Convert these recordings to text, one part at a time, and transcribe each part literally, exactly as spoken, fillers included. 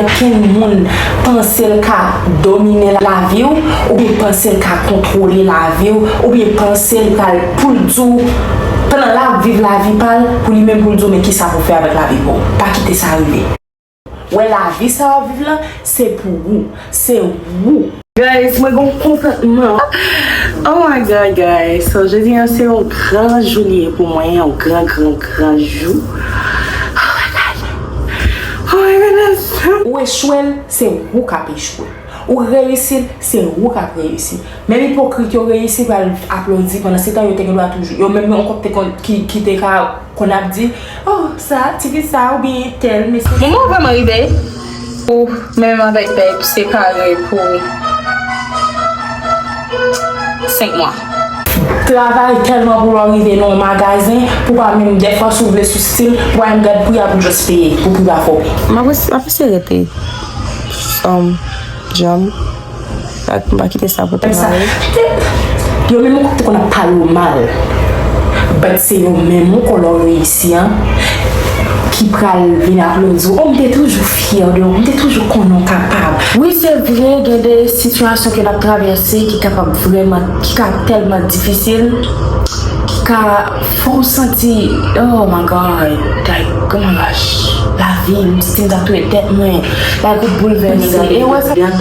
Okenn moun panse l ka domine lavi w, oubyen panse l ka kontwole lavi w, oubyen panse l pral pou l di w, pandan l ap viv lavi pa l, pou li menm pou l di w men kisa pou fè avèk lavi pa w. Pa kite sa rive. Wè lavi sa w ap viv lan, se pou ou. Se ou. Guys, mwen gon kontantman. Oh my God, guys. So, jodi an se yon gran jou li ye pou mwen, yon gran, gran, gran jou. Oh my God. Oh my goodness. Ou echwe l, se ou k ap echwe. Ou reyisi l, se ou k ap reyisi. Menm ipokrit yo reyisi pral aplodi pandan se tan yo te gen dwa toujou. Yo menm yon kòk te konn ki, ki te ka konn ap di, oh, sa, ti fi sa, oubyen tèl, mesye. Moman w vrèman rive. Ou menm avèk bèb se pare pou senk mwa. Travay tèlman pou lè w rive nan yon magazen, pou pa menm dèfwa si w vle sou stil, pou pa menm gad pri a pou just peye, pou pri a fò. M ap res-, m ap eseye rete, um, djanm. Pa, pa kite sa pote sa male. Yo menm ou te konn ap pale w mal. But se yo menm ou kon lè w reyisi an ki pral vin aplodi w. Oh, m te toujou fyè de ou. M te toujou konnen w kapab. Wi, se vre, gen de sitiyasyon ke n ap travèse ki kapab vrèman, ki ka tèlman difisil, ki ka fè w santi, oh my God, like, oh my gosh, lavi, m santi m ta touye tèt mwen, like, ou boulvèse. E wè sa,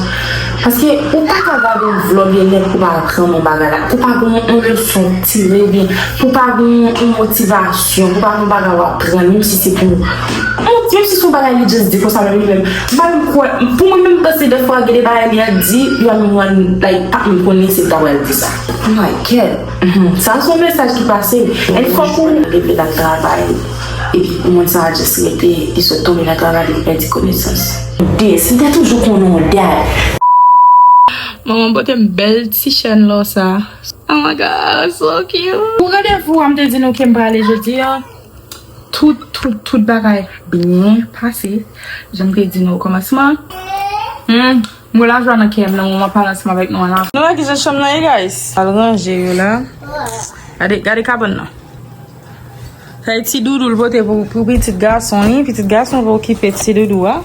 paske ou pa ka gade yon vlog e nèt pou pa aprann yon bagay la, pou pa gen yon leson tire, oubyen pou pa gen yon motivasyon, pou pa gen yon bagay w aprann, menm si se pou, menm si se yon bagay li just di konsa, menm li menm, m pa menm kwè, pou mwen menm, m panse dèfwa gen de bagay li ap di, li ap menm rann, like, pa menm konnen se li ta pral di sa. Oh my God. Mhm. Sa se yon mesaj ki pase. And fòk ou leve l ap travay. Epi pou moun sa a just rete, li sot tonbe nan travay, li pèdi konesans. This, m te toujou konnen w dat. Manman pote m bèl ti chèn lò sa. Oh my God, so cute. Pou randevou a, m te di nou ke m prale jodi a. Tout, tout, tout bagay byen pase. Jan m te di nou o kòmansman. Hmm. Mwen lajwa nan kè m nan moman pale ansanm avèk nou an la. Nou wè kijan chanm nan ye, guys? Al ranje yo la. Gade, gade kabann nan. Sa e ti doudou l pote pou, pou pitit gason li. Pitit gason pou okipe ti doudou a.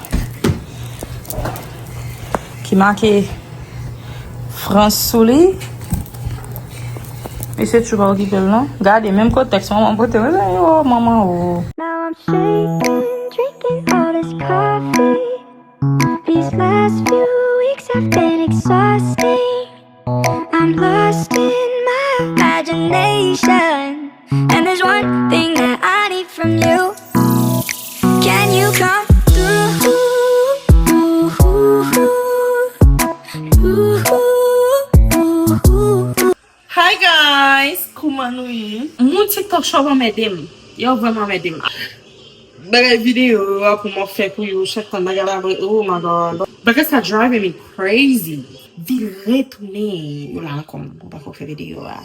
Ki make Frans sou li. Mesye tchou pa okipe l non. Gade, menm kontèks manman pote. Oh, manman, oh. Now I'm shaking, drinking all this coffee. These last few weeks have been exhausting. I'm lost in my imagination. And there's one thing that I need from you. Can you come through? Hi guys, kouman nou ye? Moun TikTok shop anmède m. Yo vrèman anmède m. Bagay videyo yo a pou m ap fè pou yo, chak tan bagay la mwen, oh my God. Bagay sa driving me crazy. Vin retounen yo la ankò, m poko fè videyo a.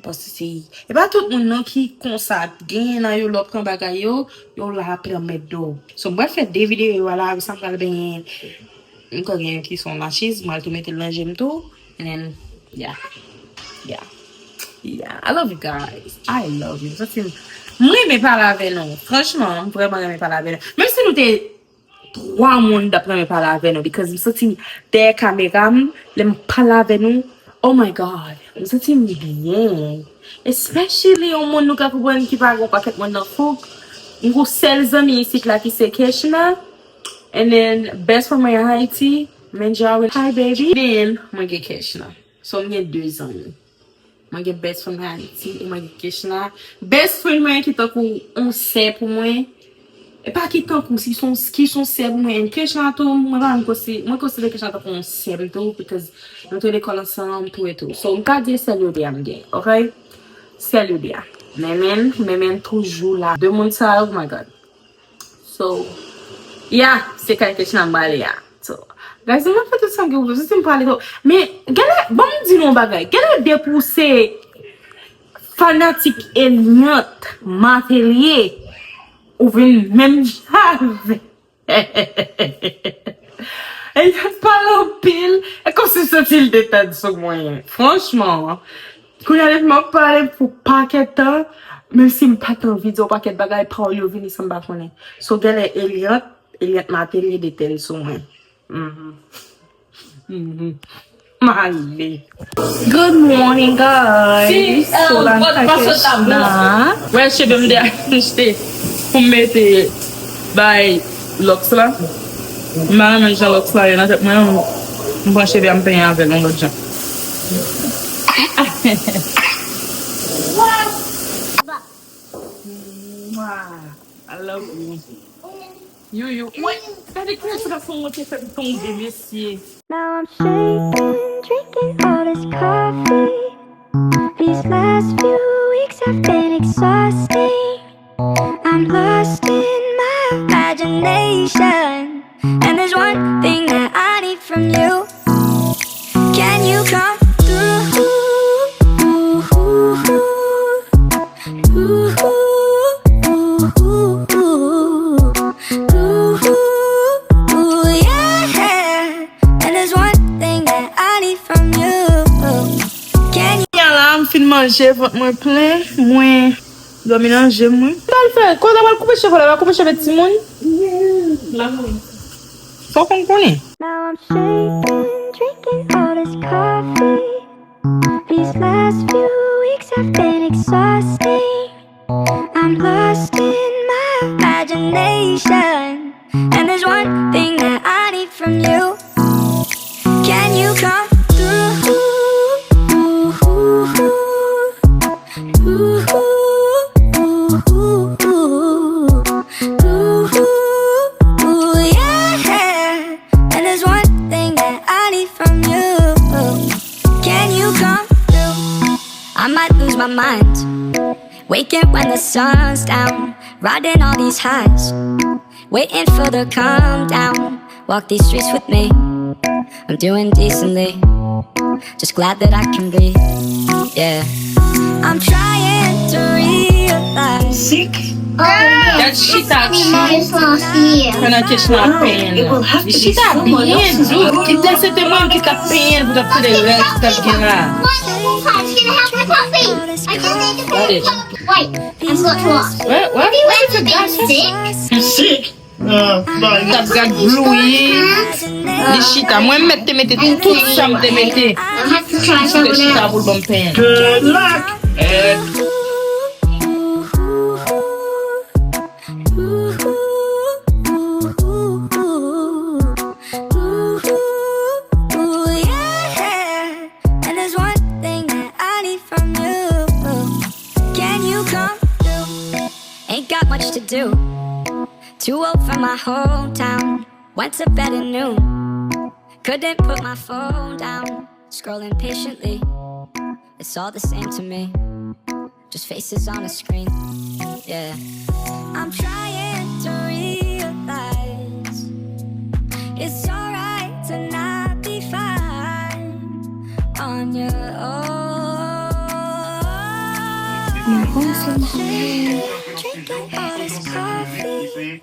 Paske se, e pa tout moun non ki konsa, genyen nan yo lè w pran bagay yo, yo la ap anmède w. So, m pral fè de videyo yo a la, apre sa m pral benyen, m kwè gen yon ki se yon lachiz, m pral tou mete l nan je m tou. And then, yeah. Yeah. Yeah. I love you guys. I love you. M santi m, m renmen pale avè nou. Franchman, m vrèman renmen pale avè nou. Menm si nou te twa moun t ap renmen pale avè nou, because m santi dèyè kamera m, lè m pale avè nou, oh my God, m santi m byen. Especially yon moun nou ka konprann ki pa gen yon pakèt moun nan fouk. M gon sèl zanmi isit la ki se Kechna. And then best friend mwen an Haiti, Manjari. Hi baby. Then mwen gen Kechna. So m gen de zanmi. Mwen gen best friend Haiti, e mwen gen Kechna. Best friend mwen ki tankou yon sè pou mwen. E pa ki tankou, si son, ki son sè pou mwen. And Kechna tou, mwen pa menm konsi-, mwen konsidere Kechna tankou yon sè m tou, because nou te lekòl ansanm tou e tou. So, m ka di sèl yo de a m gen, ok? Sèl yo de a. Men men, men men toujou la. De moun sa yo, oh my God. So, yeah, se kay Kechna m prale a. So, guys, mwen fè tout sa m gen pou m fè, si m prale tou. Men, genlè, ban m di nou yon bagay. Genlè depi w se fanatik Eliante Martelly, ou vin menm jan avè Eliante pale anpil, e kòmsi m santi l detann sou mwen. Franchman, kounye a depi m ap pale pou pakèt tan, menm si m pa t anvi di yon pakèt bagay, pawòl yo vini san m pa konnen. So, genlè Eliante, Eliant Martelly de tèl sou mwen. Mhm. Mhm. M ale. Good morning, guys. So, la, m ta Kechna. Wè, cheve m te achte pou m mete bay lòks la. M pa renmen jan lòks la ye nan tèt mwen, m pran cheve a m penyen avè l yon lòt jan. Mwah. I love you. You, you. Wait, gade kouman sa ka fè yon moute fè m tonbe, mesye. Now I'm shaking, drinking all this coffee. These last few weeks have been exhausting. I'm lost in my imagination. And there's one thing that I need from you. Can you come through? Yeah. And there's one thing that I need from you. Can you Kounye a la, m fin manje, vant mwen plen, mwen dòmi nan je m, wi. Sa l fè? Kote w pral koupe cheve w la? Pral koupe cheve timoun? Fò w konn konnen. Now I'm shaking, drinking all this coffee. These last few weeks have been exhausting. I'm lost in my imagination. And there's one thing that I need from you. Can you come through? Yeah. And there's one thing that I need from you. Can you come through? I might lose my mind. Waking when the sun's down. Riding all these highs. Waiting for the calm down. Walk these streets with me. I'm doing decently. Just glad that I can breathe. Yeah. I'm trying to realize. Sick. Dat chita cute. Pandan Kechna ap penyen l la. Li chita byen doux. Kite se te mwen ki t ap penyen l pou t ap tande rèl ki t ap gen la. Gade. Wè, wè, wè, se gason. Sick. T ap gad blouyi. Li chita. Mwen, m mèt te mete tout sa m te mete. Li te chita pou l ban m penyen. Good luck. And there's one thing that I need from you. Can you come through? Ain't got much to do. Too old for my hometown. Went to bed at noon. Couldn't put my phone down. Scrolling patiently. It's all the same to me. Just faces on a screen. Yeah. I'm trying to realize it's alright to not be fine on your own. Drinking all this coffee.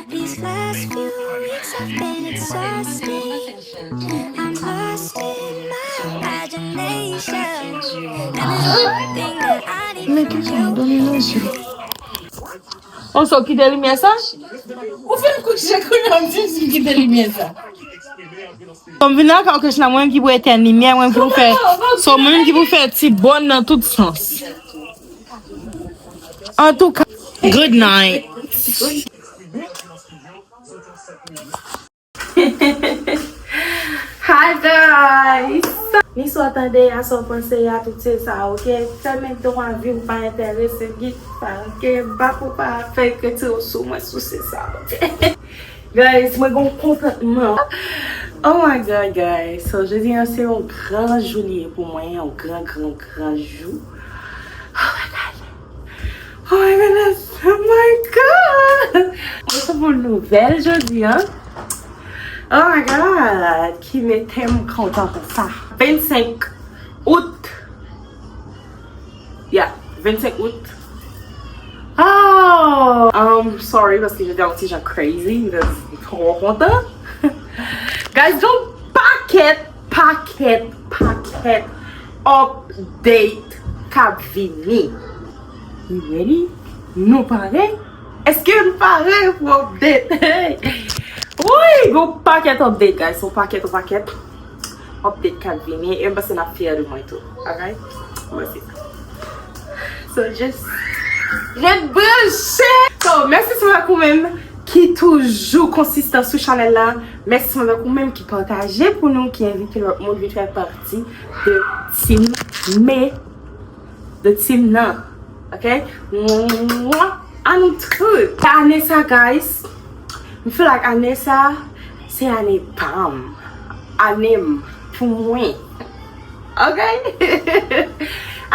These last few weeks have been exhausting. I'm lost in my imagination. And there's one thing that I need from you. Ou sot kite limyè sa? Ou fin kouche kounye a, m di m kite limyè sa. Kòm vin nan kay Kechna, mwen ki pou etèn limyè, mwen ki pou fè, so mwen ki pou fè ti bòn nan tout sans. Antouka, good night. Hi guys! Ni sa w tande a, sa w panse a, tout se sa, oke? Fèmen dwa vi w, pa enterese m, git pa, oke? M pa pou pa fè kreti w sou mwen, sou se sa, oke? Guys, mwen gon kontantman. Oh my God, guys. So, jodi an se yon gran jou li ye pou mwen, yon gran, gran, gran jou. Oh my God. Oh my goodness. Oh my God. Mwen se pou nouvèl jodi an. Oh my God. Ki mete m kontan konsa. Vennsenk out. Yeah, vennsenk out. Oh, um, sorry, paske jodi a yon ti jan crazy, m just twò kontan. Guys, gon pakèt, pakèt, pakèt update k ap vini. You ready? Nou pare? Èske nou pare pou update? Hey! Yon pakèt update, guys. Yon pakèt, yon pakèt update k ap vini. E m panse n ap fyè de mwen tou. Alright? Mwen se sa. So, just ret branche! So, mèsi sèlman pou ou menm ki toujou konsistan sou chanèl la. Mèsi sèlman pou ou menm ki pataje pou nou, ki envite lòt moun vin fè pati de team me, de team nan. Ok? Mwa, a nou tout. Ane sa, guys. M feel like ane sa, se ane pa m. Ane m pou mwen. Ok?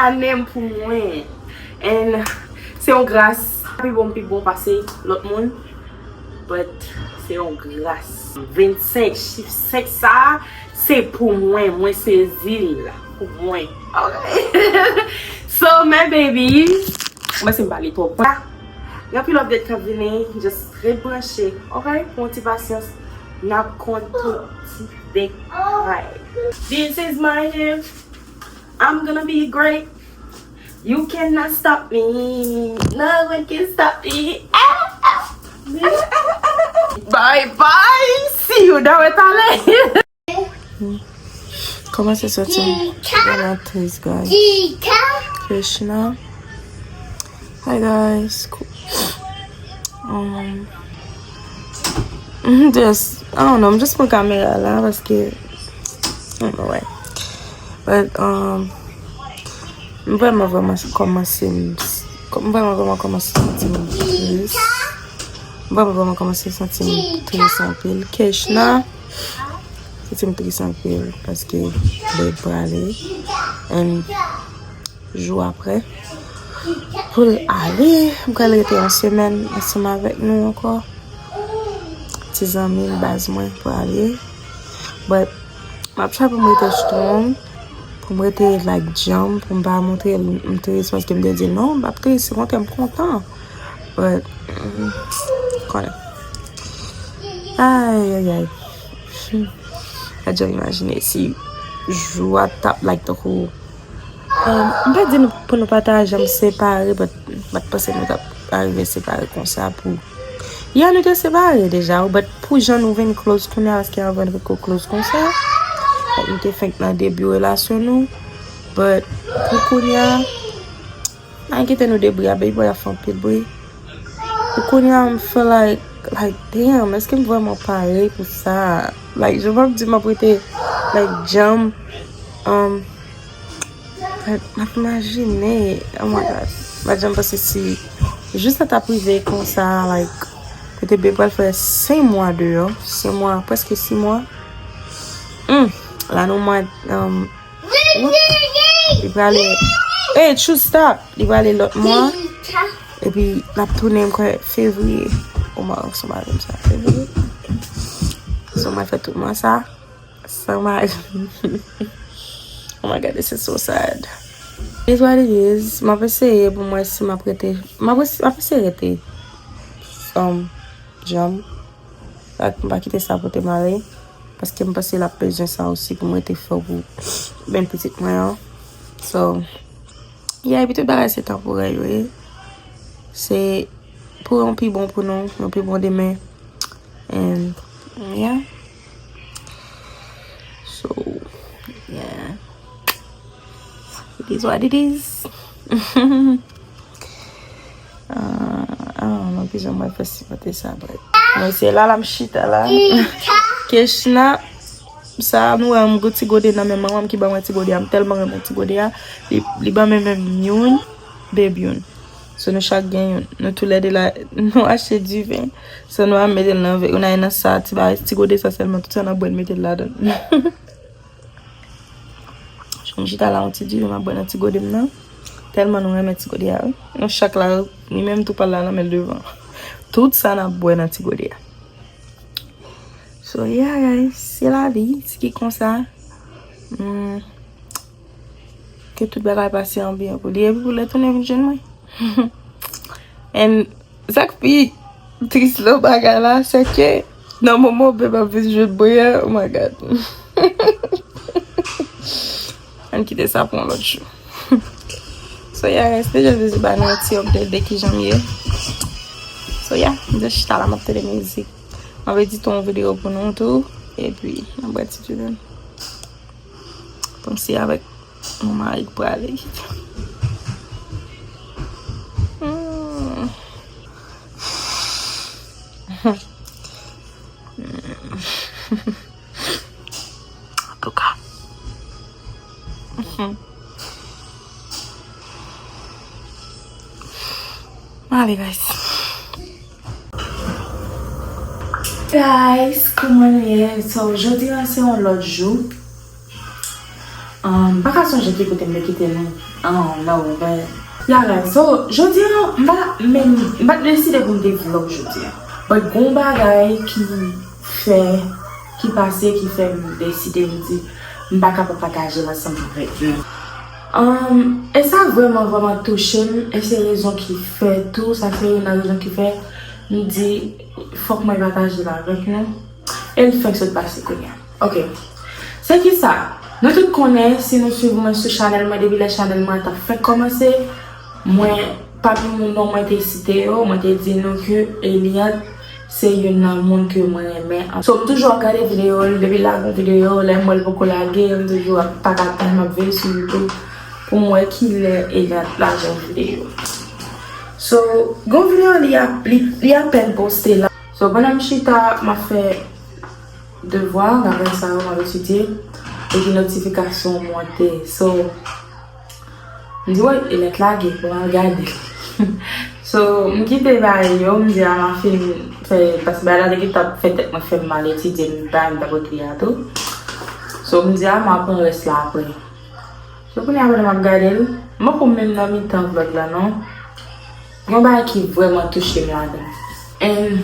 Ane m pou mwen. And se yon gras. Pi bon, pi bon pase lòt moun. But se yon gras. Vennsenk, chif senk sa, se pou mwen. Mwen sezi l pou mwen. Ok? So, my baby, mwen se m pale twòp. Gen anpil update k ap vini, just ret branche, ok? Pou yon ti pasyans, n ap konn tout ti detay. This is my year. I'm gonna be great. You cannot stop me. No one can stop me. Ah, ah, ah, ah, ah. Bye bye. See you down at Kòmanse soti m nan tris, guys. Krishna. Hi, guys. Cou- Um, just, I don't know, m just pran kamera la paske, I don't know why. But, um, m vrèman, vrèman kòmanse, m, m vrèman, vrèman kòmanse santi m tris. M vrèman, vrèman kòmanse santi m tris anpil. Krishna. Santi m tris anpil paske lè prale. And jou apre, pou l ale, m pral rete yon semèn ansanm avèk nou ankò. Ti zanmi baz mwen prale. But, m ap try pou m rete strong, pou m rete, like, djanm, pou m pa montre l m tris paske m te di non, m p ap tris, se kontrè m kontan. But, mm, konnen. Ay, ay, ay. Hmm. Pa janm imajine si jou a t ap like tankou, um, m pa di nou pou nou pa ta janm separe, but m pa t panse nou t ap arive separe konsa pou, yeah, nou te separe deja, but pou jan nou vin close kounye a, paske anvan nou potko close konsa, like, nou te fenk nan debi relasyon nou, but pou kounye a, n a kite nou de bri a, baby boy ap fè anpil bri. E kounye a, m feel like, like, damn, èske m vrèman pare pou sa? Like, jan w ap di m ap rete, like, djanm, um, like, m ap imajine, oh my God. M pa t janm panse si jou sa t ap rive konsa, like, kote baby pral fè senk mwa deyò, senk mwa, prèske sis mwa. Hmm, la nou mwa, um, Li prale. Hey, Chou, stop! Li prale lòt mwa. Epi, n ap tounen, m kwè, fevriye. O mwa, sa m pa renmen sa, fevriye. So, mwen fè tout mwa sa san mari. Oh my God, this is so sad. It is what it is. M ap eseye pou m wè si m ap rete. M ap es-, m ap eseye rete. Um, djanm. Like, m pa kite sa pote m ale. Paske m panse l ap bezwen sa osi pou m rete fò pou benn pitit mwen an. So, yeah, epi tout bagay se tanporè yo ye. Se pou yon pi bon pou nou, yon pi bon demen. And, yeah. So, yeah. It is what it is. Ah, I don't know kijan mwen fè sipòte sa, but mwen se la, la m chita la. Kechna, sa nou wè, m gon ti gode nan men manman m ki ban mwen ti gode a. M tèlman renmen ti gode a. Li, li ban men menm youn, beb youn. So nou chak gen youn. Nou toulède la, nou achte diven. So nou a mete l nan ve, nou nan sa, ti bagay, ti gode sa sèlman, tout sa n ap bwè, n mete l ladan. M chita la, yon ti diven m ap bwè nan ti gode m nan. Tèlman nou renmen ti gode a, wi. Nou chak la, li menm tou pa l la nan men l devan. Tout sa n ap bwè nan ti gode a. So, yeah, guys, se lavi, se ki konsa. Hmm. Ke tout bagay pase an byen pou li. Epi pou lè tounen vin jwenn mwen. And sa k pi tris nan bagay la, se ke nan moman beb ap vin jwenn mwen an, oh my God. Ann kite sa pou yon lòt jou. So, yeah, guys, deja vizit ba nou yon ti update de kijan m ye. So, yeah, m just chita la, m ap tande mizik. M ap edite yon videyo pou nou tou. Epi, n ap bwè ti djus nou. Panse avèk mon mari k prale. Hmm. Antouka. Mwen ale, guys. Guys, kòman nou ye? So, jodi a se yon lòt jou. Um, m pa ka sonje ki kote m te kite nou. Oh, no, but yeah, guys. So, jodi a, m pa menm, m pa t deside pou m te vlog jodi a. But gon bagay ki fè, ki pase, ki fè m deside m di m pa kapab pataje l ansanm avèk nou. Um, e sa vrèman, vrèman touche m, e se rezon ki fè tou, sa se youn nan rezon ki fè m di fòk mwen pataje l avèk nou. E l fèk sot pase kounye a. Ok. Se ki sa? Nou tout konnen, si nou swiv mwen sou chanèl mwen depi lè chanèl mwen an t ap fèk kòmanse, mwen, pami moun non mwen te site yo, mwen te di nou ke Eliante se youn nan moun ke mwen renmen. So, m toujou ap gade videyo l, depi l lage yon videyo, lè m wè l poko lage, m toujou ap pa ka tann, m ap veye sou YouTube pou m wè kilè Eliante lage yon videyo. So, gon videyo li ap, li, li apèn poste la. So, pandan m chita, m ap fè devwa, bagay sa yo, m ap etidye, epi notifikasyon monte. So, m di, "Woy, Eliante lage, bon, m al gade." So, m kite bagay yo, m di, "A, m a fin fè," paske bagay la te gentan ap fè tèt mwen fè m mal etidye, m pa, m t ap etidye a tou. So, m di, "A, m a pran rès la apre." So, kounye a, pandan m ap gade l, m poko menm nan mitan vlog la, non. Gen yon bagay ki vrèman touche m ladan. And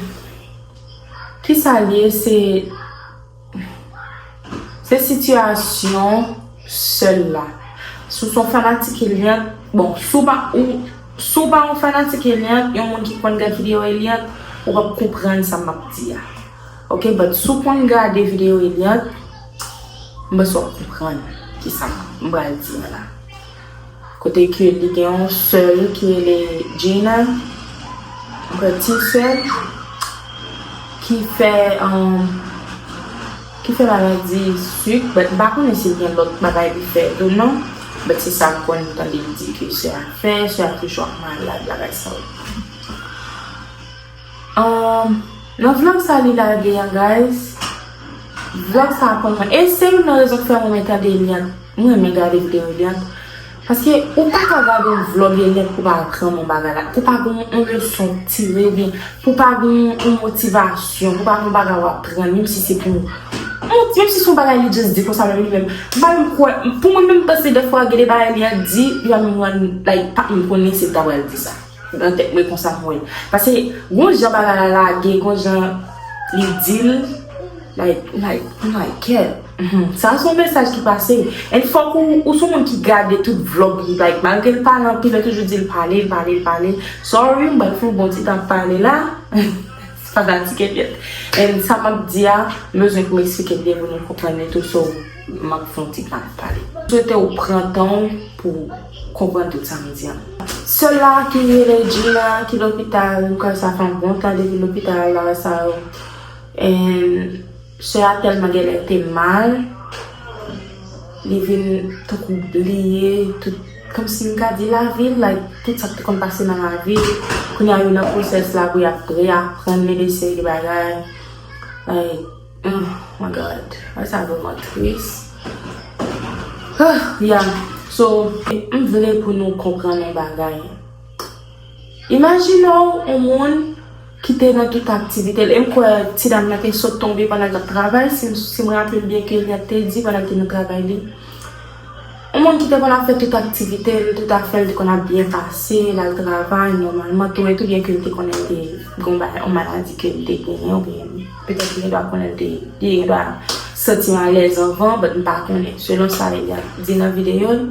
kisa l ye? Se, se sitiyasyon sèl la. Si w se yon fanatik Eliante, bon, si w pa, ou, si w pa yon fanatik Eliante, yon moun ki konn gad videyo Eliante, ou p ap konprann sa m ap di a. Ok, but si w konn gade videyo Eliante, m panse w ap konprann kisa m pral di a la. Kote ke li gen yon sè l ki rele Gina, yon ti sè l ki fè, um, ki fè maladi sik, but m pa konnen si l gen lòt bagay li fè tou non, but se sa m konn tande l di ke sè a fè, sè a toujou ap malad, bagay sa yo. Um, nan vlog sa li lage an, guys, vlog sa aprann mwen. E se youn nan rezon k fè mwen renmen tande Eliante. Mwen renmen gade videyo Eliante. Paske ou pa ka gade yon vlog Eliante pou pa aprann yon bagay la. Pou pa gen yon leson tire, oubyen pou pa gen yon motivasyon, pou pa gen yon bagay w aprann, menm si se pou, menm si se yon bagay li just di konsa, menm li menm. M pa menm kwè, pou mwen menm, m panse dèfwa gen de bagay li ap di, li pa menm rann, like, pa menm konnen se l ta pral di sa. Nan tèt mwen konsa m wè l. Paske gon jan bagay la lage, gon jan li di l, like, like, like, kè. Mhm. Sa se yon mesaj ki pase. And fòk ou, ou se yon moun ki gade tout vlog li, like, malgre l pale anpil, yo toujou di l pale, l pale, l pale. Sorry, m pral fè yon bon ti tan ap pale la. Se pa fatige pyèt. And sa m ap di a, m bezwen pou m eksplike l byen pou nou konprann li tou, so, m ap fè yon ti tan ap pale. M swete w pran tan w pou w konprann tout sa m di an. Sè l la ki rele Gina, ki lopital, m kwè sa fè yon bon tan depi lopital, bagay sa yo. And sè a tèlman genlè te mal, li vin tankou bliye tout, kòmsi m ka di lavi l, like, tout sa k te konn pase nan lavi l. Kounye a, li nan pwosès la pou y ap reaprann li de seri de bagay. Like, oh my God, bagay sa vrèman tris. Ah, yeah. So, m vle pou nou konprann yon bagay. Imajine w yon moun ki te nan tout aktivite l. E m kwè ti dam nan te sot tonbe pandan l t ap travay, si, si m raple m byen ke li te di pandan l te nan travay li. Yon moun ki te konn ap fè tout aktivite l, tout afè l te konn ap byen pase, l al travay nòmalman, tou, e tou byen ke l te konnen l te gen yon maladi ke l te genyen, oubyen petèt li gendwa konnen l te, li gendwa santi l alèz anvan, but m pa konnen. Selon sa Eliante di nan videyo l,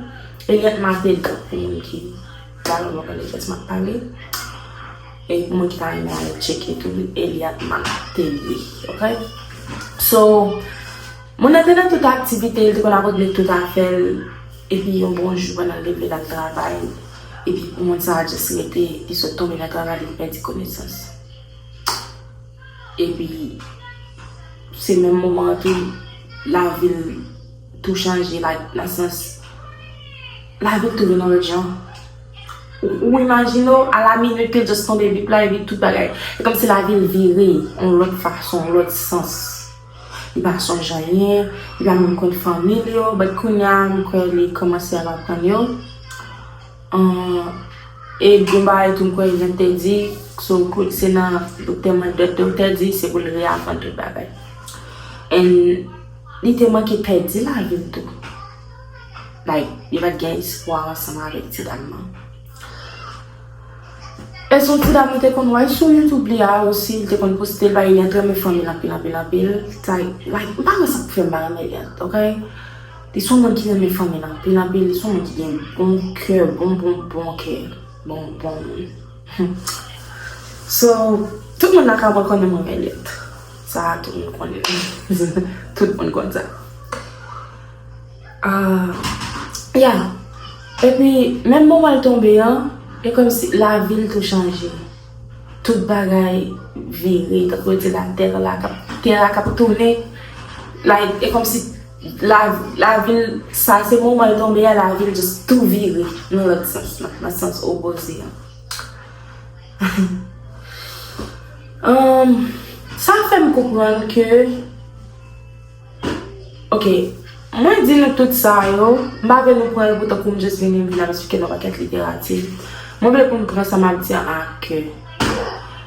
Eliante mape l pou moun ki pa nan bon koneksyans m ap pale. E pou moun ki ta renmen al tcheke tou, Eliante Martelly, ok? So, moun nan te nan tout aktivite l, li te konn ap regle tout afè l, epi yon bon jou pandan l te vle l al travay, epi moun sa a just rete, li sot tonbe nan travay, li pèdi konesans. Epi, se menm moman an tou, lavi l tou chanje, like, nan sans, lavi l tou vin yon lòt jan. Ou, ou imajine w, a la minit ke l just tonbe bip la, epi tout bagay. E kòmsi lavi l vire yon lòt fason, yon lòt sans. Li pa sonje anyen, li pa menm konn fanmi l yo, but kounye a, m kwè li kòmanse ap aprann yo. Ahn, e gen bagay tou m kwè li te di, so, kou-, se nan doktè mwen, dòt doktè di, se pou l reaprann tout bagay. And li te manke pèdi lavi l tou. Like, li pa t gen espwa ansanm avèk ti dam nan. E se yon ti dam li te konn wè sou YouTube li a osi, li te konn poste l, bagay li te renmen fanmi l anpil, anpil, anpil. Like, like, m pa wè sa k fè m pa renmen li, ok? Li se yon moun ki renmen fanmi l anpil, anpil, li se yon moun ki gen bon kè, bon, bon, bon kè. Bon, bon. So, tout moun nan Kabòn konnen mwen renmen Elliot. Sa, tout moun konnen. Tout moun konn sa. Ah, yeah. Epi, menm moman l tonbe an, e kòmsi lavi l tou chanje. Tout bagay vire, tankou yo di latè la k ap, tè a k ap tounen. Like, e kòmsi la, lavi l, sa se moman l tonbe a, lavi l just tou vire nan lòt sans lan, nan sans opoze an. Um, sa fè m konprann ke Ok, mwen di nou tout sa yo, m pa vle nou pran l pou tankou m just vini, m vin ap eksplike nou pakèt literati. Mwen vle pou nou pran sa m ap di an a kè.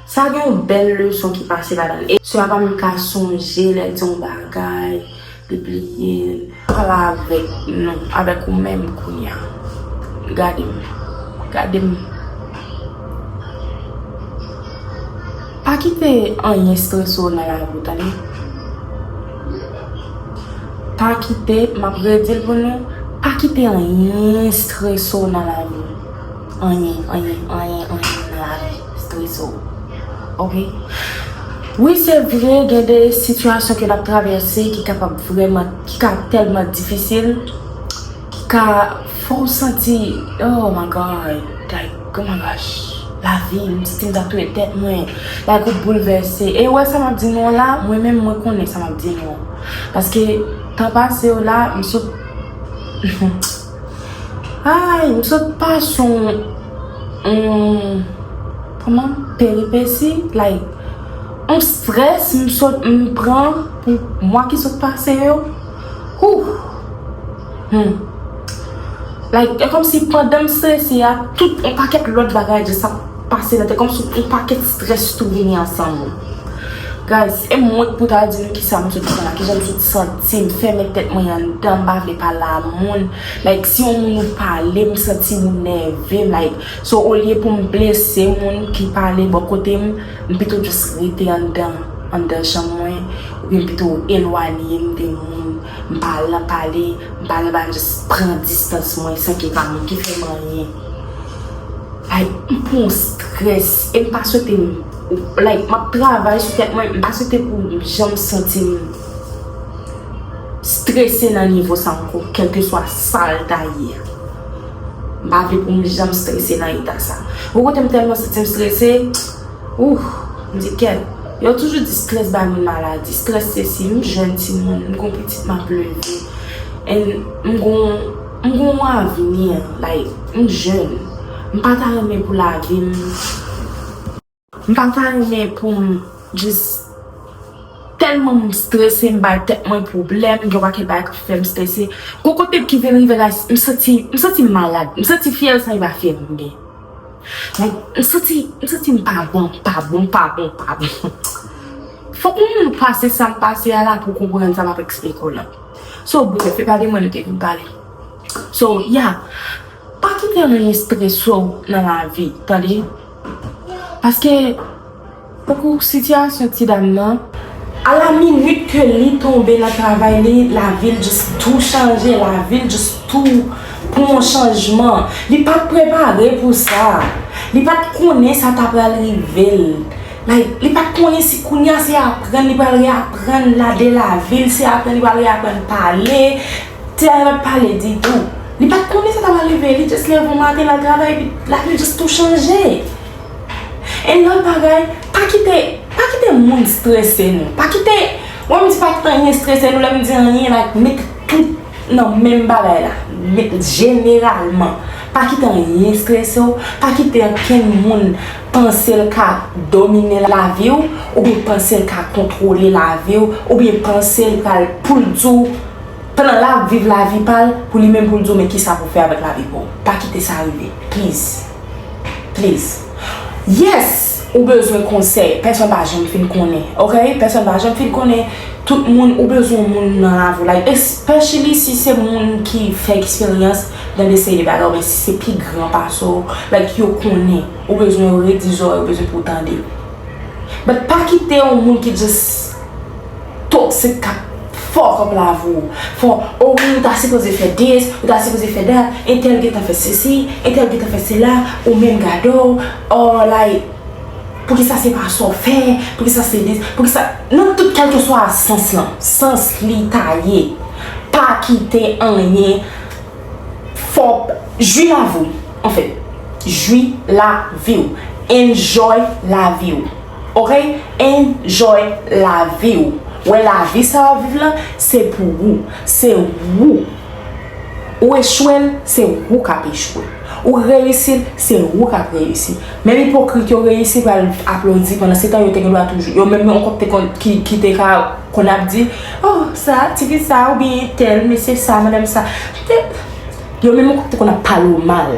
Sa gen yon bèl leson ki pase ladan l. E sè a pa menm ka sonje lè l di yon bagay, li bliye l. Pale avèk nou, avèk ou menm kounye a. Gade m. Gade m. Pa kite anyen strese w nan lavi w, tande. Pa kite, m ap redi l pou nou, pa kite anyen strese w nan lavi w. Anyen, anyen, anyen, anyen nan lavi strese w. Ok? Wi, se vre, gen de sitiyasyon ke n ap travèse ki kapab vrèman, ki ka tèlman difisil, ki ka fè w santi, oh my God, like, oh my gosh, lavi, m santi m ta touye tèt mwen, like, ou boulvèse. E ou wè sa m ap di nou an la, mwen menm, mwen konnen sa m ap di nou an. Paske, tan pase yo la, m sot, ay, m sot pase yon, yon, kòman, peripesi, like, yon strès m sot, m pran pou mwa ki sot pase yo. Whew! Hmm. Like, e kòmsi pandan m strese a, tout yon pakèt lòt bagay just ap pase nan tèt, kòmsi yon pakèt strès tou vini ansanm. Guys, e mwen k pou ta di nou kisa m sot pran la, kijan m sot santi m, fèmen tèt mwen anndan, m pa vle pale a moun. Like, si yon moun ou pale, m santi ou nève m, like, so olye pou m blese moun ki pale bò kote m, m pito just rete anndan, anndan chanm mwen, oubyen m pito elwanye m de moun, m pa al nan pale, m pa al nan bagay, m just pran distans mwen san ke pa moun ki fè m anyen. Like, m pran yon strès, e m pa swete m, like, m ap travay sou tèt mwen, m pa swete pou m janm santi m strese nan nivo sa ankò, kèlkeswa sa l ta ye a. M pa vle pou m janm strese nan eta sa. Ou kote m tèlman santi m strese, ouh, m di kèt. Yo toujou di strès bay moun maladi, strès se si, m jèn timoun, m gon pitit m ap leve. And m gon, m gon yon avni, like, m jèn. M pa ta renmen pou lavi m. M pa ta renmen pou m just tèlman m strese, m bay tèt mwen pwoblèm, gen yon pakèt bagay k ap fè m strese. Gon kote ki vin rive la, m santi, m santi m malad, m santi fyèl sa li pa fè m byen. Like, m santi, m santi m pa bon, pa bon, pa bon, pa bon. Fòk yon moun pase sa m pase a la pou w konprann sa m ap eksplike w la. So, bref, e pa de mwen nou te vin pale. So, yeah. Pa kite anyen strese w nan lavi, tande? Paske, tankou sitiyasyon ti dam nan, a la minit ke li tonbe nan travay li, lavi l just tou chanje, lavi l just tou pran yon chanjman. Li pa t prepare pou sa. Li pa t konnen sa ta pral rive l. Like, li pa t konnen si kounye a se aprann li pral reaprann la de lavi l, se aprann li pral reaprann pale, Tè a pa t pale ditou. Li pa t konnen sa ta pral rive. Li just leve yon maten, l al travay, epi lavi l just tou chanje. And lòt bagay, pa kite, pa kite moun strese nou. Pa kite Mwen, m di pa kite anyen strese nou, lè m di anyen, like, met tout nan menm bagay la. Met, jeneralman, pa kite anyen strese w, pa kite okenn moun panse l ka domine lavi w, oubyen panse l ka kontwole lavi w, oubyen panse l pral pou l di w, pandan l ap viv lavi pa l, pou li menm pou l di w, men kisa pou fè avèk lavi pa w. Pa kite sa rive. Please. Please. Yes, ou bezwen konsèy. Pèsonn pa janm fin konnen. Ok? Pèsonn pa janm fin konnen. Tout moun, ou bezwen moun nan lavi w. Like, especially si se moun ki fè eksperyans nan de seri de bagay, oubyen si se pi gran pase w, like, yo konnen. Ou bezwen yo redi zòrèy, ou bezwen pou w tande. But pa kite yon moun ki just toxic k ap fuck up lavi w. Fò, oh wi, ou ta sipoze fè this, ou ta sipoze fè that, entèl gentan fè sesi, entèl gentan fè sela, ou menm gade w, oh, like, poukisa se pa sa w fè, poukisa se this, poukisa, nan tout kèlkeswa sans lan, sans li ta ye, pa kite anyen fò, jwi lavi w, anfèt. Jwi lavi w. Enjoy lavi w. Ok? Enjoy lavi w. Wè lavi sa w ap viv la, se pou ou. Se ou. Ou echwe l, se ou k ap echwe. Ou reyisi l, se ou k ap reyisi. Menm ipokrit yo reyisi pral aplodi pandan se tan yo te gen dwa toujou. Yo menm yon kòk te konn ki, ki te ka konn ap di, oh, sa, tifi sa, oubyen tèl, mesye sa, madanm sa. Te, yo menm ankò te konn ap pale w mal.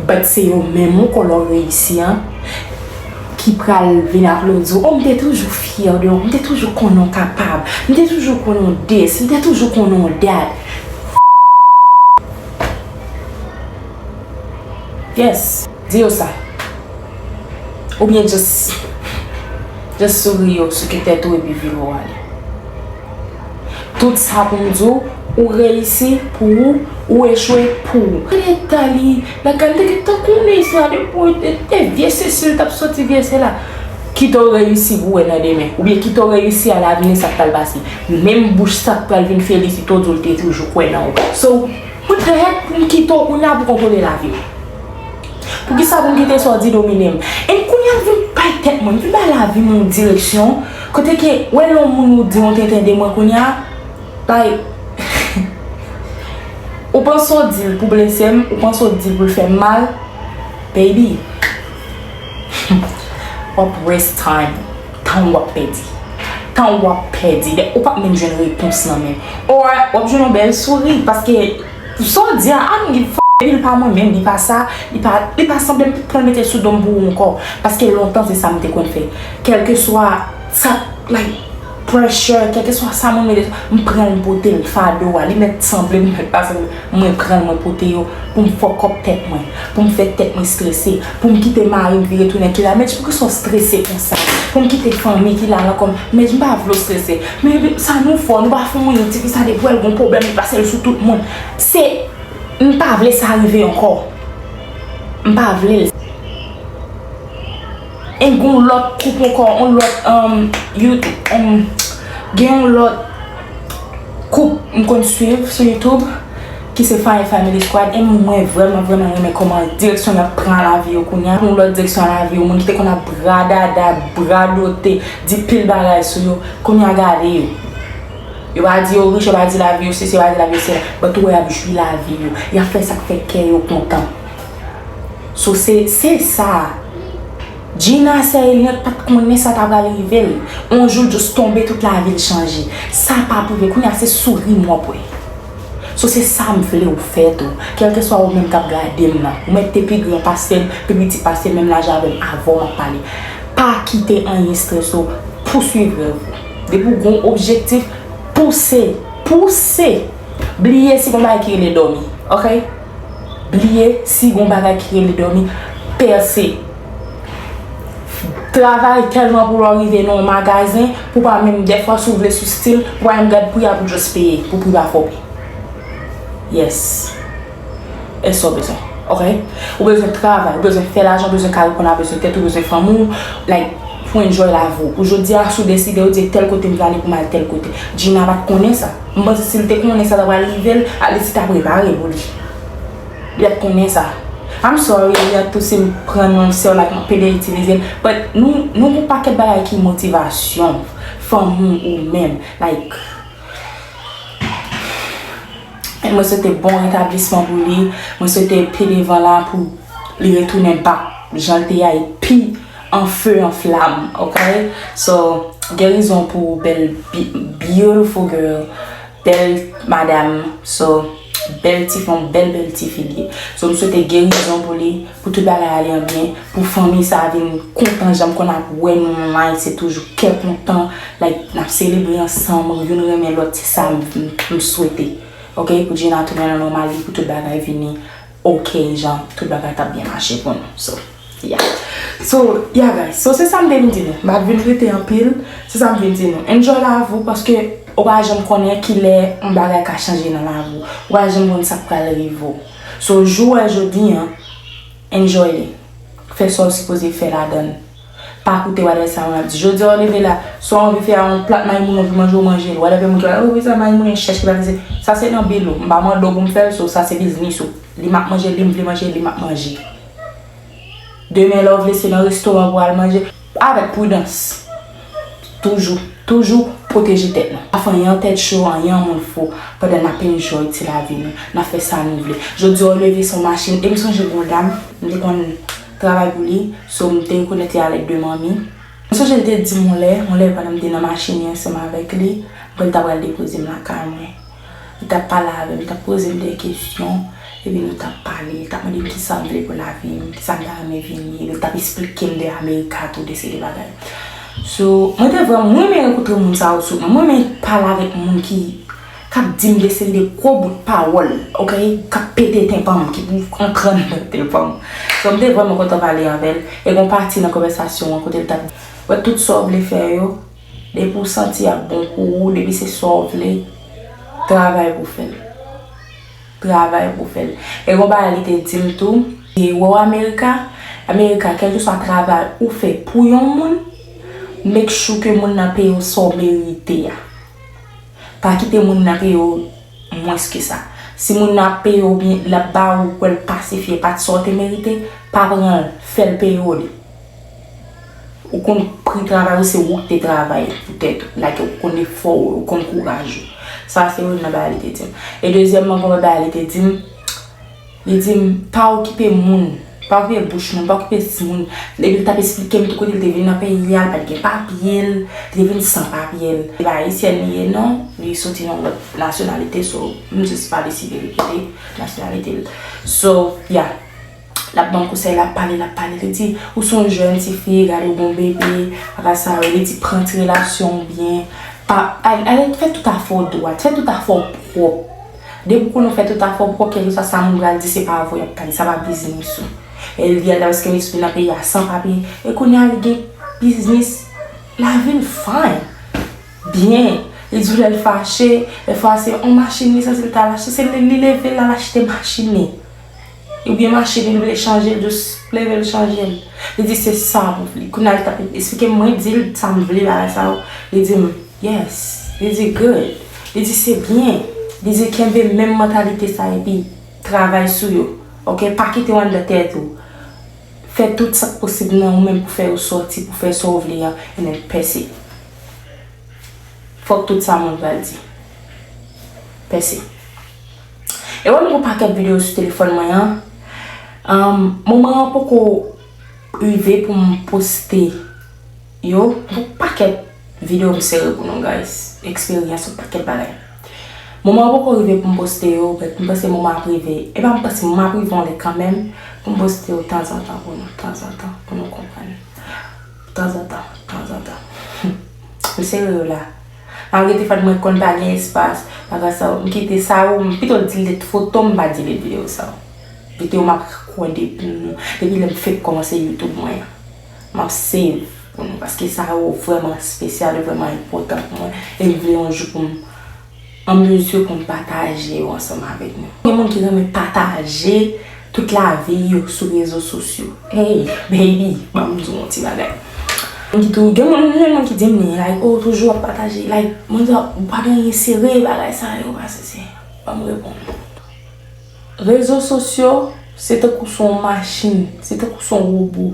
But se yo menm ankò lè w reyisi an, ki pral vin aplodi w. Oh, m te toujou fyè de ou, m te toujou konnen w kapab, m te toujou konnen w this, m te toujou konnen w that. Yes, di yo sa. Oubyen just, just souri yo, souke tèt ou epi vire w ale. Tout sa pou m di w, ou reyisi pou ou, ou echwe pou ou. Gade eta li, lakay li te gentan konnen sa depi w te, te vye sesi l t ap soti vye sela. Kite w reyisi pou w wè nan demen. Oubyen kite w reyisi a lavni sa k pral pase. Menm bouch sa k pral vin felisite w di w l te toujou kwè nan ou. So, what the heck, pou m kite w kounye a pou kontwole lavi m. Poukisa pou m kite sa w di domine m? E kounye a m vin bay tèt mwen, m vin bay lavi m yon direksyon. Kote ke, w wè lè yon moun ou di yon tenten de mwen kounye a, like, ou panse w di l pou blese m, ou panse w di l pou l fè m mal, baby. W ap waste time. Tan w ap pèdi. Tan w ap pèdi. Ou p ap menm jwenn repons nan men. Or, w ap jwenn yon bèl souri, paske sa w di a, I don't give a fuck, epi l pa mwen menm, li pa sa, li pa, li pa sanble m, pran l mete l sou do m pou ou ankò. Paske lontan se sa m te konn fè. Kèlkeswa sa, like, pressure, kèlkeswa sa moun mete, m pran l, m pote l, fado a, li mèt sanble, li mèt pa sanble, mwen pran l, mwen pote yo, pou m fuck up tèt mwen, pou m fè tèt mwen strese, pou m kite mari m vire tounen ki la, men poukisa w strese konsa, pou m kite fanmi ki la nan kò m, men m pa vle w strese, men sa nou fò, nou pa fè yon ti fi sa depi w wè l gon pwoblèm, li pase l sou tout moun, se, m pa vle sa rive ankò, m pa vle l. E gon lòt koup ankò, yon lòt, um, you, um, gen yon lòt koup m konn swiv sou YouTube, ki se Fire Family Squad, e mwen vrèman, vrèman renmen kòman direksyon y ap pran lavi yo kounye a. Yon lòt direksyon lavi yo, moun ki te konn ap bradada, bradote, di pil bagay sou yo, kounye a gade yo. Yo pa di yo rich, yo pa di lavi yo sesi, yo pa di lavi yo sela, but ou wè y ap jwi lavi yo, y ap fè sa k fè kè yo kontan. So, se, se sa. Gina sè Elliot pa t konnen sa ta pral rive l. On jou l just tonbe, tout lavi l chanje. Sa p ap rive. Kounye a se souri m w ap wè. So, se sa m vle w fè tou. Kèlkeswa ou menm k ap gade m nan. Ou mèt te pi gran pase m, pi piti pase m, menm laj avè m, avè w m ap pale. Pa kite anyen strese w. Pouswiv rèv ou. Depi w gon objektif, pouse. Pouse. Bliye si gon bagay ki rele dòmi. Ok? Bliye si gon bagay ki rele dòmi, pèse. Travay tèlman pou lè w rive nan yon magazen, pou pa menm dèfwa si w vle sou stil, pou pa menm gad pri a pou just peye, pou pri pa fò peye. Yes. E sa w bezwen. Ok? Ou bezwen travay, ou bezwen fè lajan, ou bezwen ka reponn a bezwen tèt ou, bezwen fanmi w, like, pou enjoy lavi w. Pou jodi a, si w deside, ou di tèl kote m prale pou m al tèl kote. Gina pa t konnen sa. M panse si l te konnen sa ta pral rive l, at least li ta prepare pou li. Li t ap konnen sa. I'm sorry, Eliante, tou si m pran non sè w, like, m pede itilize l. But nou, nou gon pakèt bagay ki motivasyon, fanmi w ou menm. Like, mwen swete bon retablisman pou li. Mwen swete pye devan la pou li retounen back jan l te ye, pi an fe, an flam, ok? So, gerizon pou bèl, bi- beautiful girl, bèl madam. So, bèl ti fanm, bèl, bèl ti fi li ye. So, m swete gerizon pou li, pou tout bagay ale an byen, pou fanmi sa vin kontan, jan m konn ap wè nou online, se toujou kè kontan, like, n ap selebre ansanm, youn renmen lòt, se sa m, m, m swete. Ok, pou Djena tounen nan nòmal li, pou tout bagay vini ok, jan tout bagay t ap byen mache pou nou. So, yeah. So, yeah, guys. So, se sa m te vin di nou. M pa t vin rete anpil. Se sa m vin di nou. Enjoy lavi w, paske ou pa janm konnen kilè yon bagay ka chanje nan lavi w. Ou pa janm konn sa k pral rive w. So, jou w wè jodi an, enjoy li. Fè sa w sipoze fè ladan l. Pa koute whatever sa moun ap di. Jodi a w leve la, sa w anvi fè a yon plat maymoun ou anvi manje, w manje l. Whatever moun ki pale, oh, wi, sa maymoun e chèch ki pale se. Sa se nan bil ou. M pa mande w pou m fè l, so sa se biznis ou. Li m ap manje, li m vle manje, li m ap manje. Demen lè w vle se nan restoran pou al manje. Avèk pridans. Toujou, toujou pwoteje tèt nou. Pa fè anyen an tèt cho, anyen an moun fou, pandan n ap enjoy ti lavi nou, n ap fè sa nou vle. Jodi a w leve se yon machin, e m sonje gon dam, m te konn travay pou li, so m te rekonèt li a lèd de manmi. M sonje l te di m yon lè, yon lè pandan m te nan machin li ansanm avèk li, m kwè l ta pral depoze m lakay mwen. Li t ap pale avè m, li t ap poze m de kesyon, epi nou t ap pale, li t ap mande m kisa m vle pou lavi m, kisa m ta renmen vin ye, epi li t ap esplike m de Amerika tou, de seri de bagay. So, mwen te vrèman, mwen renmen rankontre moun sa yo sou, mwen renmen pale avèk moun ki, k ap di m de seri de gwo bout pawòl, ok, k ap pete tenpan m, ki pou an kran nan tenpan m. So, m te vrèman kontan pale avè l, e gon pati nan konvèsasyon an kote l t ap, wè tout sa w vle fè yo, depi w santi y ap bon pou ou, depi se sa w vle, travay pou w fè l. Travay pou w fè l. E gon bagay li te di m tou, e wè w Amerika, Amerika, kèlkeswa travay ou fè pou yon moun, make sure ke moun nan peye w sa w merite a. Pa kite moun nan peye w mwens ke sa. Si moun nan ap peye w byen, l ap ba ou, ou kwè l pasifye, pa t sa w te merite, pa pran l, fè l peye w li. Ou konn pri travay ou, se ou ki te travay pou tèt ou, like, ou konn efò ou, ou konn kouraj ou. Sa se youn nan bagay li te di m. E dezyèmman, gon lòt bagay li te di m, li di m, pa okipe moun, pa okipe bouch moun, pa okipe si moun. Epi li t ap esplike m tou kote li te vin nan peyi a, li pa t gen papye l, li te vin san papye l. Se pa ayisyèn li ye non, li soti nan lòt nasyonalite, so m jis pa deside li kite nasyonalite l. So, yeah. L ap ban m konsèy, l ap pale, l ap pale. Li di, ou se yon jèn tifi, gade w gon bebe, bagay sa yo. Li di, pran ti relasyon w byen. Pa, al, al, fè tout afè w dwat, fè tout afè w pwòp. Depi w konnen w fè tout afè w pwòp, kèlkeswa sa moun pral di, se pa avè w y ap pale, sa pa biznis ou. E li al paske li soti nan peyi a san papye. E kounye a, li gen biznis, lavi l fine. Byen. Li di w lè l fache, lè fwa se yon machin li santi l ta al achte, se li, li leve l al achte machin li. Oubyen machin li, li vle chanje l, jis leve l chanje l. Li di se sa pou li. Kounye a li t ap esplike m, mwen di l sa m vle bagay sa yo. Li di m, yes. Li di good. Li di se byen. Li di kenbe menm mantalite sa epi travay sou yo. Ok, pa kite yo anndan tèt ou. Fè tout sa k posib nan ou menm pou fè yo sòti, pou fè sa w vle a, and then pèse. Fòk tout sa moun pral di. Pèse. E wè m gon pakèt videyo sou telefòn mwen an. Ahn, moman an poko rive pou m poste yo. Gon pakèt videyo m sere pou nou, guys. Eksperyans, yon pakèt bagay. Moman an poko rive pou m poste yo, but m panse moman ap rive. E pa m panse, moman ap rive yon lè kanmenm pou m poste yo tanzantan pou nou, tanzantan, pou nou konprann. Tanzantan, tanzantan. M sere yo la. Malgre te fèt mwen konn pa gen espas, bagay sa yo, m kite sa yo, m pito delete foto m, m pa delete videyo sa yo. Videyo m ap kwè depi nou, depi lè m fèk kòmanse YouTube mwen an. M ap save pou nou, paske sa yo vrèman espesyal, yo vrèman enpòtan pou mwen, e m vle yon jou pou m an mezi pou m pataje yo ansanm avèk nou. Gen moun ki renmen pataje tout lavi yo sou rezo sosyo. Hey, baby, ban m di w yon ti bagay. Moun ki tou, gen moun, gen moun ki di m li, like, oh, toujou ap pataje, like, moun sa, ou pa gen anyen sere, bagay sa yo, pa sere. Ban m reponn. Rezo sosyo, Se tankou se yon machin, se tankou se yon wobo.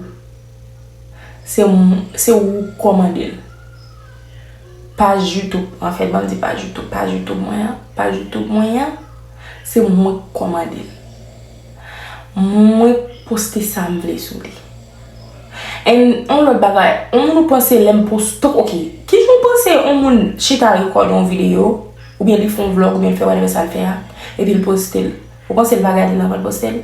Se m-, se ou k kòmande l. Paj YouTube, anfèt, ban m di paj YouTube, paj YouTube mwen an, paj YouTube mwen an, se mwen k kòmande l. Mwen k poste sa m vle sou li. And yon lòt bagay, yon moun ou panse lè m poste, ok, kijan w panse yon moun chita rekòde yon videyo, oubyen li fè yon vlog, oubyen l fè whatever sa l fè a, epi l poste l? Ou panse l va gade l anvan l poste l?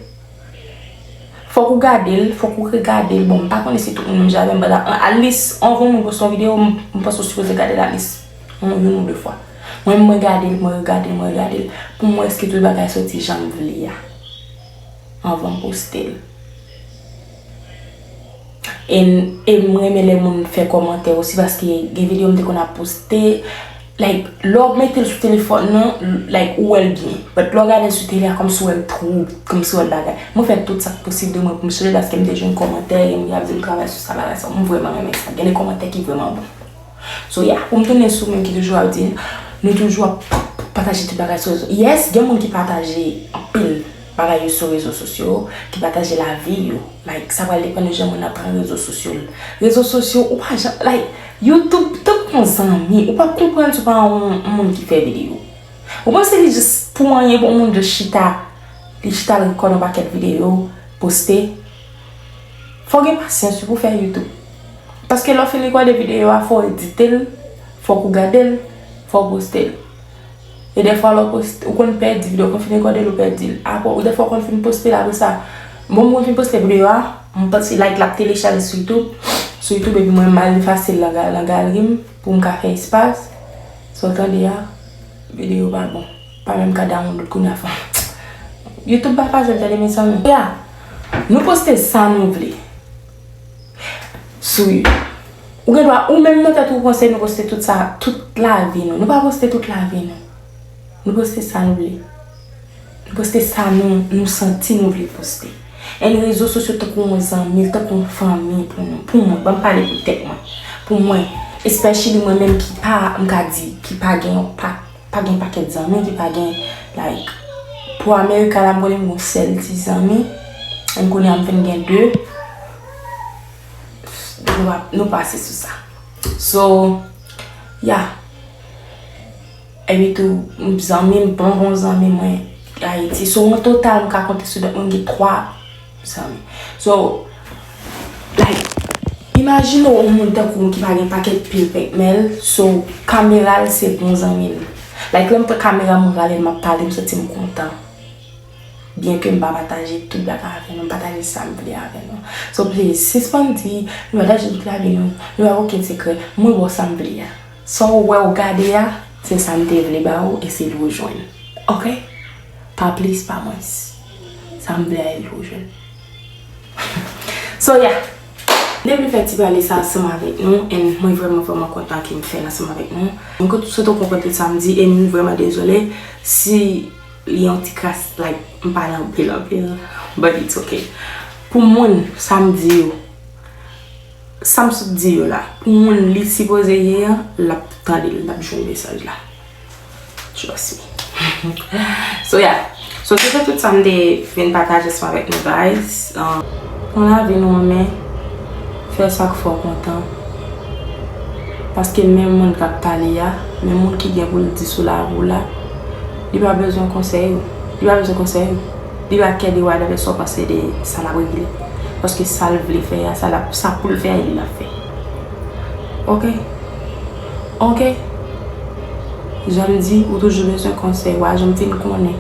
Fòk ou gade l, fòk ou regade l. Bon, m pa konnen si tout moun menm jan avè m, but at least, anvan yon moun poste yon videyo, m, m panse w sipoze gade l at least yon, youn ou de fwa. Mwen, mwen gade l, mwen regade l, mwen regade l, pou m wè èske tout bagay soti jan m vle a, anvan m poste l. E, e m renmen lè moun fè kòmantè osi, paske gen videyo m te konn ap poste, like, lè w ap mete l sou telefòn nan, like, ou wè l byen. But lè w gade l sou tele a, kòmsi w wè l twou, kòmsi w wè l bagay. Mwen fè tout sa k posib de mwen pou m chanje l, paske m te jwenn kòmantè, gen moun ki ap di m travay sou sa, bagay sa. Mwen vrèman renmen sa. Gen de kòmantè ki vrèman bon. So, yeah, pou m tounen sou moun ki toujou ap di, nou toujou ap pataje tout bagay sou rezo. Yes, gen moun ki pataje anpil bagay yo sou rezo sosyo, ki pataje lavi yo. Like, sa pral depann de jan moun nan pran rezo sosyo l. Rezo sosyo, ou pa jan, like, YouTube, tankou yon zanmi, ou p ap konprann si w pa yon, yon moun ki fè videyo. Ou panse li jis pou anyen pou yon moun jis chita, li chita l rekòd yon pakèt videyo, poste? Fò w gen pasyans wi pou w fè YouTube. Paske lè w fin rekòde videyo a, fò w edite l, fòk ou gade l, fò w poste l. E dèfwa lè w poste, ou konn pèdi videyo, ou konn fin rekòde l, ou pèdi l. Apre, ou dèfwa w konn fin poste l apre sa. Bon, m konn fin poste videyo a, m panse, like, l ap telechaje sou YouTube. Sou YouTube, epi mwen, m al efase l nan ga-, nan galri m pou m ka fè espas. Sa w tande a, videyo pa bon. Pa menm ka download kounye a fò. YouTube pa fasil tande, mezanmi. Ya, nou poste sa nou vle. Sou, ou gen dwa, ou menm nan tèt ou panse nou poste tout sa, tout lavi nou. Nou pa poste tout lavi nou. Nou poste sa nou vle. Nou poste sa nou, nou santi nou vle poste. And rezo sosyo tankou yon zanmi, tankou yon fanmi pou nou. Pou mwen, ban m pale pou tèt mwen. Pou mwen, especially mwen menm ki pa, m ka di, ki pa gen yon pa, pa gen pakèt zanmi, ki pa gen, like, pou America la, m konnen m gon sèl ti zanmi. And kounye a m fin gen de. Nou pa, nou pase sou sa. So, yeah. Epi tou, zanmi m, bon, bon zanmi mwen Ayiti. So, an total, m ka konte sou dèt mwen, m gen twa zanmi. So, like, imajine yon moun tankou m ki pa gen pakèt pil pèkmèl. So, kamera l se bon zanmi l. Like, lè m pran kamera m, m rale l, m ap pale, m santi m kontan. Byen ke m pa pataje tout bagay avè nou, m pataje sa m vle avè nou. So please, sispann di, nou pataje tout lavi nou, nou pa gen okenn sekrè, mwen ba w sa m vle a. Sa w wè w gade a, se sa m te vle ba ou e se li w jwenn. Ok? Pa plis, pa mwens. Sa m vle a, e li w jwenn. So, yeah. M te vle fè ti pale sa ansanm avèk nou, and mwen vrèman, vrèman kontan ke m fè l ansanm avèk nou. Mwen kontan, swete w konprann tout sa m di, e m vrèman dezole si li yon ti kras, like, m pale anpil, anpil, but it's okay. Pou moun, sa m di yo, sa m sot di yo la, pou moun li sipoze ye an, l ap tande l, l ap jwenn mesaj la. Trust me. So, yeah. So, se te tout sa m te vin pataje ansanm avèk nou, guys. Um, pran lavi nou an men, fè sa k fè w kontan. Paske menm moun k ap pale a, menm moun ki gen pou l di sou lavi w la, li pa bezwen konsèy ou. Li pa bezwen konsèy ou. Li pa kè de whatever sa w panse de sa l ap regle. Paske sa l vle fè a, sa l ap, sa pou l fè a, e li l ap fè. Ok? Ok? Jan m di, ou toujou bezwen konsèy, w a janm fin konnen.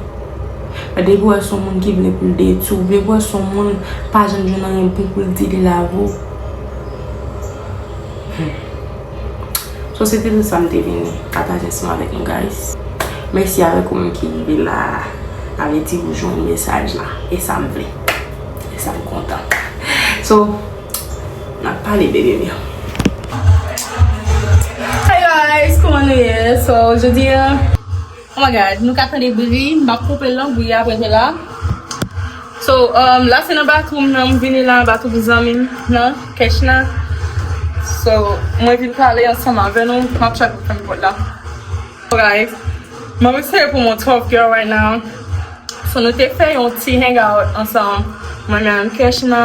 Men depi w wè se yon moun ki vle pou l detwi w, depi w wè se yon moun pa janm jwenn anyen bon pou l di li la avè w. Hmm. So, se te tout sa m te vin pataje ansanm avèk nou, guys. Mèsi avèk ou menm ki rive la a. Sa vle di ou jwenn mesaj la. E sa m vle. E sa m kontan. So, n ap pale, baby, baby. Hey guys, kòman nou ye? So, jodi a, oh my God, nou ka tande bri, m ap koupe l nan bri a, apre se la. So, um, la se nan bathroom nan, m vini la, bathroom zanmi m nan, Kèch nan. So, mwen vin pale ansanm avè nou, m ap try pou fèm pòt la. Alright. M ap eseye pou mwen twelve girl right now. So, nou te fè yon ti hangout ansanm. Mwen menm, Keshna,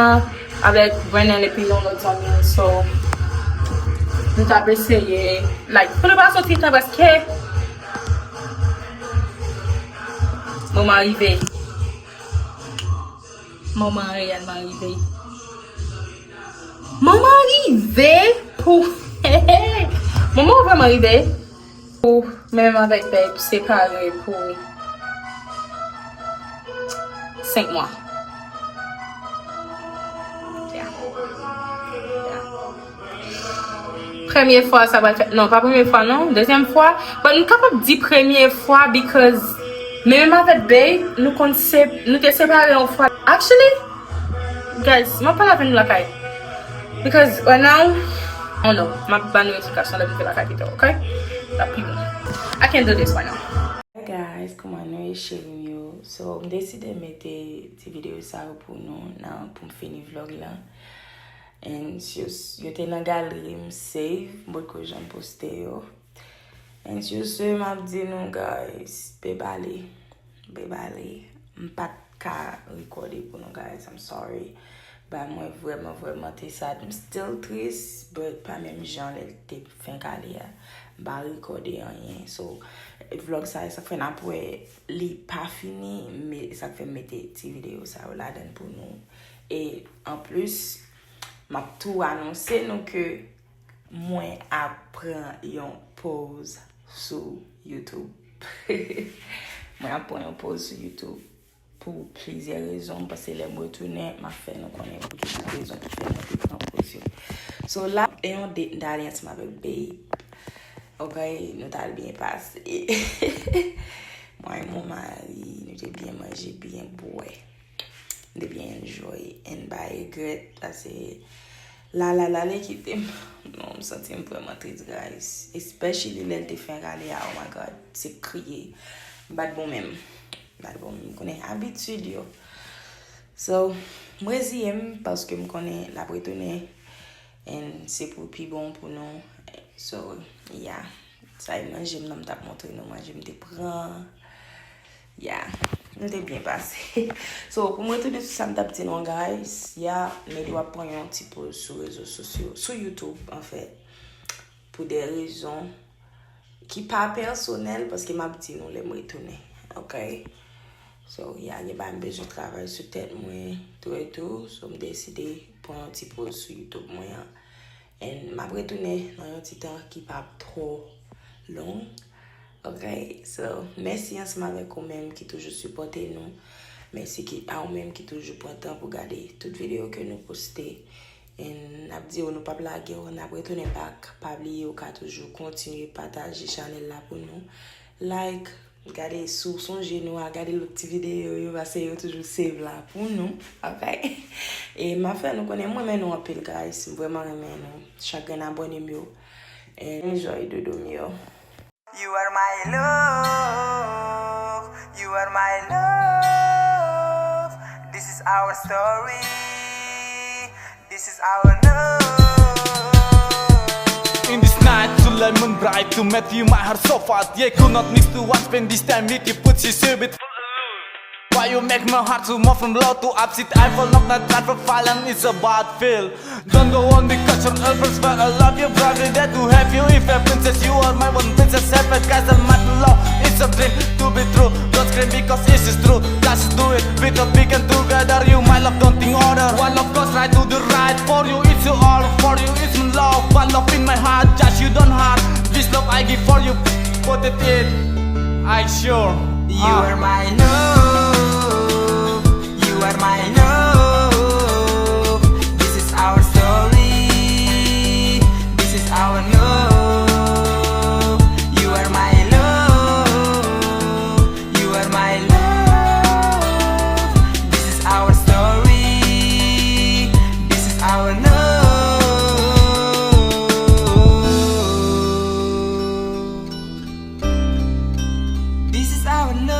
avèk Brennan epi yon lòt zanmi. So, nou t ap eseye, like, pou nou pa soti tan paske moman rive. Moman reyèlman rive. Moman rive pou. Moman vrèman rive pou mwen menm avèk Babe separe pou senk mwa. Yeah. Yeah. Premye fwa sa pral fèt. Non, pa premye fwa, non. Dezyèm fwa. But nou kapab di premye fwa because menm avèk Babe, nou konn se, nou te separe yon fwa. Actually, guys, m ap pale avè nou lakay. Because right now, oh no, m ap ba nou eksplikasyon lè m te lakay pito, ok? L ap pi bon. I can't do this right now. Hey guys, kòman nou ye, cheri m yo? So, m deside mete ti videyo sa yo pou nou nan, pou m fini vlog la. And just, yo te nan galri m save, m potko janm poste yo. And just, m ap di nou, guys, pe bale, pe bale. M pa t ka rekòde pou nou, guys, I'm sorry. Ba mwen vrèman, vrèman te sad. M still tris, but pa menm jan lè l te fenk ale a. M pa rekòde anyen. So, vlog sa, sa fè n ap wè li pa fini, men sa fè m mete ti videyo sa yo ladann pou nou. E anplis, m ap tou anonse nou ke mwen ap pran yon poz sou YouTube. Mwen ap pran yon poz sou YouTube pou plizyè rezon, paske lè m retounen, m ap fè nou konnen pou ki tout rezon ki fè mwen te pran poz yo. So, la, e yon date m t ale ansanm avèk Babe. Ok, nou t al byen pase. Mwen e mon mari, nou te byen manje, byen bwè. M te byen enjoy and pa regrèt, paske la, la, la, li kite m. Non, m santi m vrèman tris, guys. Especially lè l te fenk ale a, oh my God, se kriye. M pa t bon menm. M pa t bon menm, m konnen abitid yo. So, m reziye m paske m konnen l ap retounen. And se pou pi bon pou nou. So, yeah. Sa e manje m nan, m t ap montre nou manje m te pran. Yeah, nou te byen pase. So, pou mwen tounen sou sa m t ap di nou, guys, yeah, Medi w ap pran yon ti poz sou rezo sosyo, sou YouTube, anfèt, pou de rezon ki pa pèsonèl, paske m ap di nou lè m retounen, ok? So, yeah, gen bagay m bezwen travay sou tèt mwen, tou e tou, so m deside pran yon ti poz sou YouTube mwen an. And m ap retounen nan yon ti tan ki p ap twò long. Ok, so, mèsi ansanm avèk ou menm ki toujou sipòte nou. Mèsi ki, a ou menm ki toujou pran tan pou gade tout videyo ke nou poste. And n ap di w nou p ap lage w, n ap retounen back. Pa bliye w ka toujou kontinye pataje chanèl la pou nou. Like, gade, si w sonje nou a gade lòt ti videyo yo, paske yo toujou save la pou nou, ok? E m ap fè nou konnen m renmen nou anpil, guys. M vrèman renmen nou. Chak grenn abòne m yo. And enjoy dodo m yo. You are my love, you are my love. This is our story. This is our love. In this night, to let moon bright, to meet you, my heart so fat. Yeah, could not miss to one spend this time with you, put you so beautiful. Why you make my heart to move from low to upset? I fall off, not try for falling, it's a bad feel. Don't go on because your efforts, but I love you, probably dead to have you. If a princess, you are my one princess, have a castle, my love. It's a dream to be true. Don't scream because it's just true. Just do it with a big and together. You, my love, don't think order. One love goes right to the right. For you, it's your all. For you, it's my love. One love in my heart, just you don't hurt. This love I give for you. Put it in. I sure. You are my love. You are my love. This is our story. This is our love. You are my love. You are my love. This is our story. This is our love. This is our love.